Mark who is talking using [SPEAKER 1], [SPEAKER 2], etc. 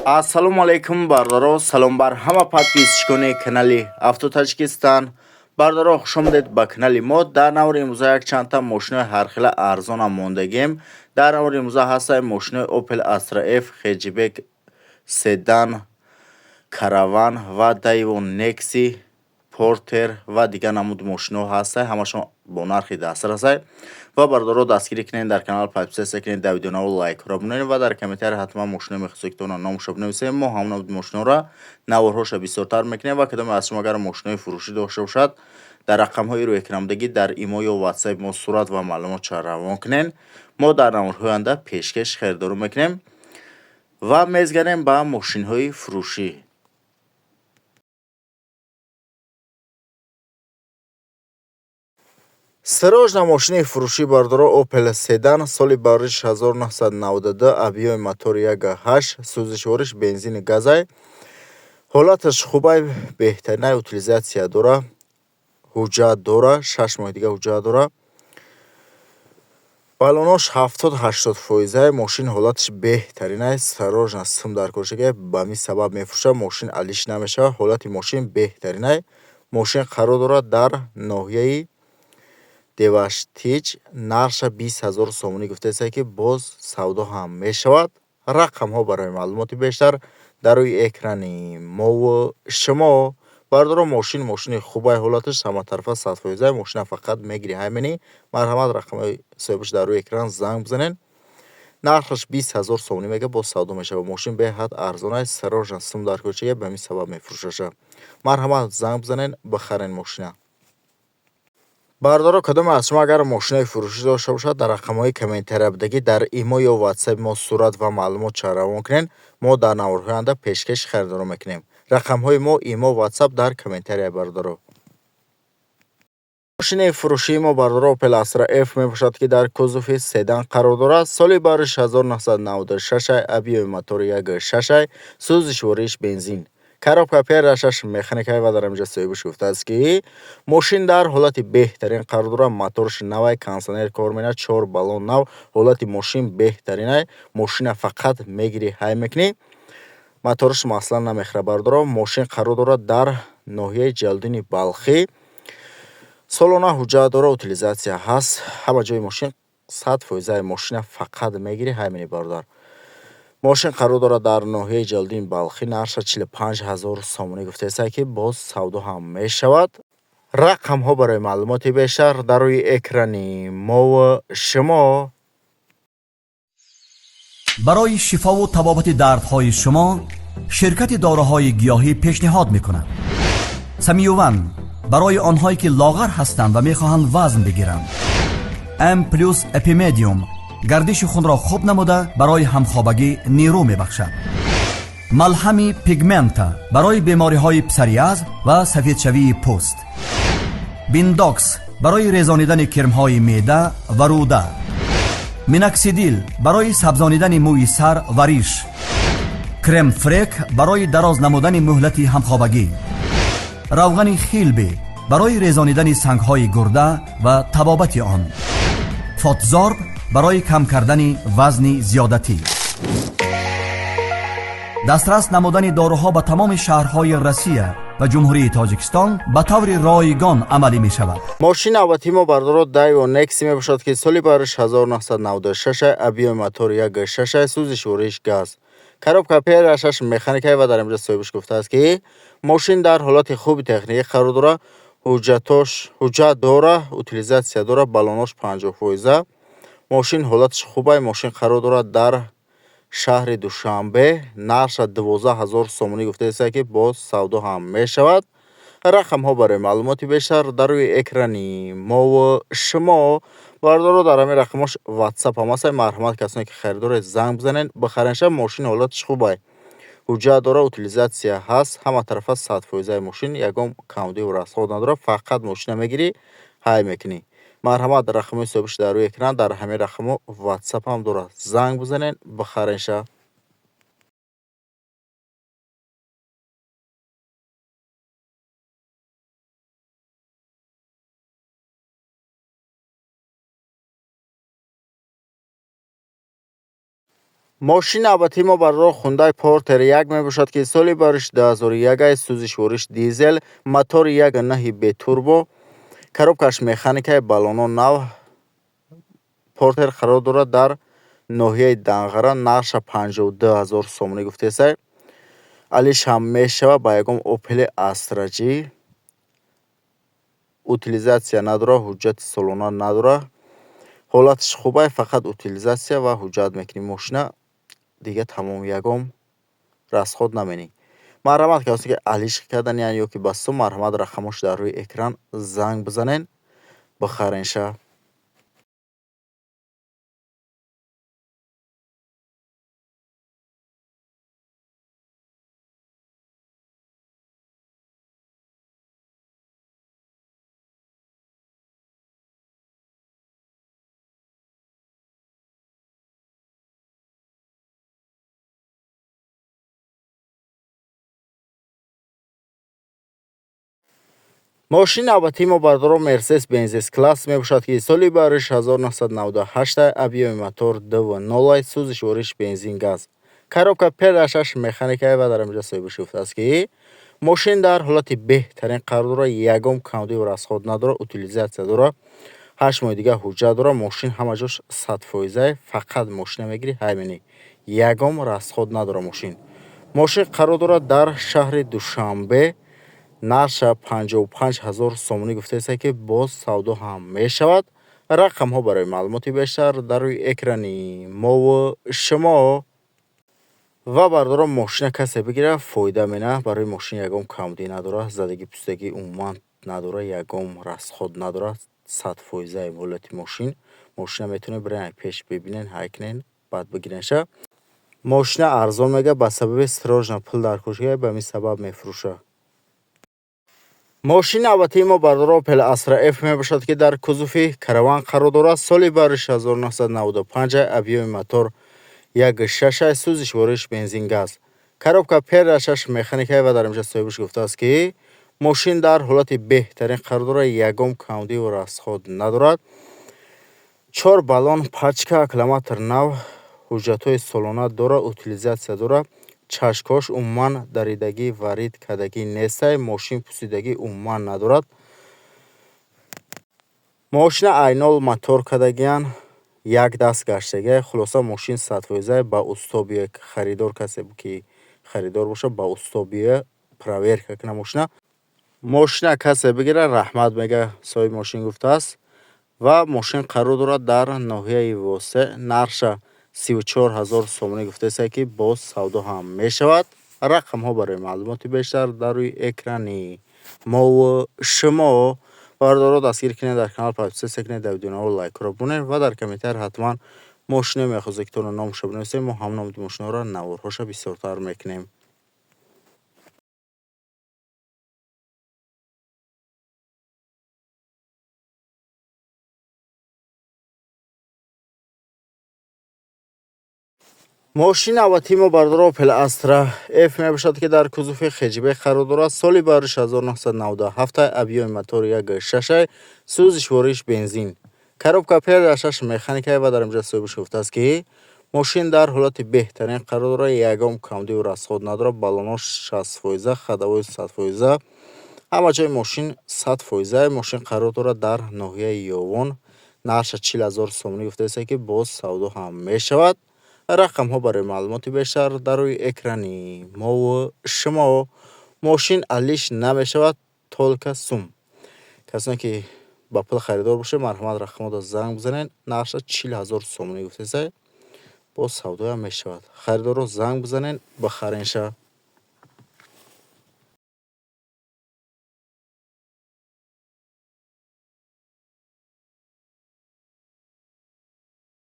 [SPEAKER 1] Ассалому алайкум, бародаро, салом бар ҳама подписчикони канали Авто Таҷикистан. Бародаро, хушомадед ба канали мо. Дар навори имрӯза якчандта мошинои ҳархела арзонам мондагем. Дар навори имрӯза ҳастаи мошинои Opel Astra F, хэтчбек, седан, караван ва Daewoo Nexi, Портер ва дигар намуд мошиноҳо ҳастай. Ҳамашон бо нархи дастрасай. Ва бародаро, дастгирӣ кунед, дар канал подписаться кунед, дар видеонаво лайкҳоро бинонед ва дар комментария ҳатман мошинои мехостагитонро номашро бинависед. Мо ҳамон намуд мошиноро наворҳоша бисёртар мекунем. Ва кадоме аз шумо агар мошинои фурӯшӣ дошта бошад, дар рақамҳои рӯекранамудагӣ дар имо ё ватсапи мо сурат ва маълумотша равон кунед. Мо дар наворҳои оянда пешкаш харидорӣ мекунем. Ва мезгарем ба мошинҳои фурӯшӣ. Срочно мошини фурӯшӣ, бародаро, Opel седан, соли барориш 1992, объёми мотори 1,8, сӯзишвориш бензини газай. Ҳолаташ хубай, беҳтаринай, утилизация дора, ҳуҷҷат дора, 6 моҳи дига ҳуҷҷат дора. Баллонош 70-80 фоизай, мошин ҳолаташ беҳтаринай, срочно сим дар кор шуда, ба ҳамин сабаб мефурӯшад, мошин алиш намешавад, ҳолати мошин беҳтаринай. Мошин қарор дорад дар ноҳияи Деваштич, нархша 20 000 сомонӣ гуфтааст, ки боз савдо ҳам мешавад. Рақамҳо барои маълумоти бештар дар рӯи экрани мову шумо. Бародаро, мошин мошини хубай, ҳолаташ ҳаматарафа 100 фоизай, мошина фақат мегирӣ, ҳай менӣ. Марҳамат, рақамҳои соҳибаш дар рӯи экран, занг бизанед. Нархаш 20 000 сомонӣ мега, боз савдо мешавад. Мошин беҳад арзонай, срочно сум дар кор, ба ҳамин сабаб мефурӯшаша. Марҳамат, занг бизанед, бихаред мошина. Бародаро, кадоме аз шумо агар мошинои фурӯшӣ дошта бошад, дар рақамҳои комментария будагӣ дар имо ё ватсапи мо сурат ва маълумотша равон кунед. Мо дар наворҳои оянда пешкаши харидорон мекунем. Рақамҳои мо, имо, ватсап дар комментария, бародаро. Мошини фурӯшии мо, бародаро, Opel Astra F мебошад, ки дар кузови седан қарор дорад. Соли барориш 1996, объёми мотори 1,6, сӯзишвориш бензин. Коробка передачаш механикай. Ва дар ҳаминҷа соҳибаш гуфтааст, ки мошин дар ҳолати беҳтарин қарор дорад, мотораш навай, кондитсионер кор менад, чор баллон нав, ҳолати мошин беҳтаринай, мошина фақат мегирӣ, ҳай мекунӣ, мотораш масло намехӯрад, бародаро. Мошин қарор дорад дар ноҳияи Ҷалолиддини Балхӣ. Солона ҳуҷҷат дора, утилизация ҳаст, ҳама ҷои мошин 100 фоизаи, мошина фақат мегирӣ, ҳай менӣ, бародар. Мошин қарор дорад дар ноҳияи Ҷалолиддини Балхӣ, нархша 45 000 сомонӣ гуфтааст, ки боз савдо ҳам мешавад. Рақамҳо барои маълумоти бештар дар рӯи экрани мову шумо.
[SPEAKER 2] Барои шифову табобати дардҳои шумо ширкати доруҳои гиёҳӣ пешниҳод мекунад: Самиюван барои онҳое, ки лоғар ҳастанд ва мехоҳанд вазн бигиранд, М плюс Эпимедиум гардиши хунро хуб намуда, барои ҳамхобагӣ нерӯ мебахшад, малҳами Пигмента барои бемориҳои псориаз ва сафедшавии пӯст, Биндокс барои резонидани кирмҳои меъда ва рӯда, Миноксидил барои сабзонидани мӯи сар ва риш, Крем-фрек барои дароз намудани муҳлати ҳамхобагӣ, равғани Хилби барои резонидани сангҳои гурда ва табобати он, Фотзорб барои кам кардани вазни зиёдатӣ. Дастрас намудани доруҳо ба тамоми шаҳрҳои Россия ва Ҷумҳурии Тоҷикистон ба таври ройгон амалӣ мешавад.
[SPEAKER 1] Мошини навбатии мо, бародаро, Daewoo Nexi мебошад, ки соли барориш 1996, объёми мотори 1,6, сӯзишвориш газ, коробка передачаш механикай. Ва дар инҷа соҳибаш гуфтааст, ки мошин дар ҳолати хуби техникӣ қарор дорад, ҳуҷҷатош ҳуҷҷат дора, утилизация дора, баллонош 50 фоиза, мошин ҳолаташ хубай. Мошин қарор дорад дар шаҳри Душанбе, нархша 12 000 сомонӣ гуфтааст, ки боз савдо ҳам мешавад. Рақамҳо барои маълумоти бештар дар рӯи экрани мову шумо. Бародаро, дар ҳамин рақамҳош ватсап ҳам ҳаст. Марҳамат, касоне ки харидоред, занг бизанед, бихаренша. Мошин ҳолаташ хубай, ҳуҷҷат дора, утилизация ҳаст, ҳама тарафа 100 фоизаи мошин, ягон камбудиву расход надорад, фақат мошина мегирӣ, ҳай мекунӣ. Марҳамат, рақамҳои соҳибаш дар рӯи экран, дар ҳамин рақамҳо ватсап ҳам дорад, занг бизанед, бихаренша. Мошини навбатии мо, бародаро, Хундай Портер 1 мебошад, ки соли бариш 2001, сӯзишвориш дизел, мотори 1.9 бетурбо, коробкаш механикаи, баллоно нав. Портер қарор дорад дар ноҳияи Данғара, нархша 52 000 сомонӣ гуфтесай. Алиш ҳам мешава ба ягон Опели Астра G. Утилизация надора, ҳуҷҷати солона надора. Ҳолаташ хубай, фақат утилизация ва ҳуҷҷат мекунӣ мошина, дига тамом, ягон расход наменӣ. Марҳамат, касоне ки алиш карданиян ё ки ба сум, марҳамат, рақамош дар рӯи экран, занг бизанен, бихаренша. Мошини навбатии мо, бародаро, Мерседес Бенз С класс мебошад, ки соли бариш 1998, объёми мотор 2.0, сӯзишвориш бензин газ, коробка П6 механикае ва дар инҷа соҳибаш гуфтааст, ки мошин дар ҳолати беҳтарин қарор дорад, ягон камбудиву расход надорад, утилизация дорад, 8 моҳи дигар ҳуҷҷат дорад. Мошин ҳама ҷош 100%, фақат мошина мегирӣ, ҳай менӣ, ягон расход надорад мошин. Мошин қарор дорад дар шаҳри Душанбе, нархша 55 000 сомонӣ гуфтааст, ки боз савдо ҳам мешавад. Рақамҳо барои маълумоти бештар дар рӯи экрани мову шумо. Ва, бародарон, мошина касе бигирад, фоида мена. Барои мошин ягон камбудӣ надорад, задагӣ пустагӣ умуман надорад, ягон расход надорад, 100%-аи ҳолати мошин. Мошина метавонед бирен, пеш бибинен, ҳай кунен, баъд бигиренша. Мошина арзон мега, ба сабаби срочно пул дар кор, ба ҳамин сабаб мефурӯшад. Мошини навбатии мо, бародаро, Опел Астра F мебошад, ки дар кузови Караван қарор дорад, соли бариш 1995, объёми мотор 1.6, сӯзишвориш бензин газ, коробка П6 механикае ва дар инҷа соҳибаш гуфтааст, ки мошин дар ҳолати беҳтарин қарор дорад, ягон камбудиву расход надорад, чор баллон пачка, аккумулятор нав, ҳуҷҷатҳои солона дорад, утилизация дорад, чашкҳош умуман даридагӣ, варид кардагӣ нестай, мошин пусидагӣ умуман надорад. Мошина айнол мотор кардагиян, як даст гаштагия. Хулоса, мошин 100%. Ба усто биёяд харидор, касе ки харидор бошад, ба усто биёяд, проверка кунад мошина. Мошина касе бигирад, раҳмат мега, соҳиби мошин гуфтааст. Ва мошин қарор дорад дар ноҳияи Восе, нархша 34 000 сомонӣ гуфтааст, ки боз савдо ҳам мешавад. Рақамҳо барои маълумоти бештар дар рӯи экрани мову шумо. Бародаро, дастгирӣ кунед, дар канал подписаться кунед, дар видеонаво лайкҳоро бунед ва дар комментар ҳатман мошине мехоҳед, ки торо номашро бинависед, мо ҳам номи мошинаҳоро наворҳоша бисёртар мекунем. Мошини навбатии мо, бародаро, Опел Астра F мебошад, ки дар кузови хэтчбек қарор дорад, соли бариш 1997, объёми мотори 1.6, сӯзишвориш бензин, коробка П6 механикае ва дар инҷа соҳибаш гуфтааст, ки мошин дар ҳолати беҳтарин қарор дорад, ягон камбудиву расход надорад, баллонош 60%, ходовой 100%, ҳама ҷои мошин 100%. Мошин қарор дорад дар ноҳияи Ёвон, нархша 40 000 сомонӣ гуфтааст, ки боз савдо ҳам мешавад. Рақамҳо барои маълумоти бештар дар рӯи экрани мову шумо. Мошин алиш намешавад, только сум. Касоне ки ба пул харидор бошед, марҳамат, рақамҳоро занг бизанед. Нархша 40 000 сомонӣ гуфтааст, боз савдоям мешавад. Харидорро занг бизанед, бихаренша.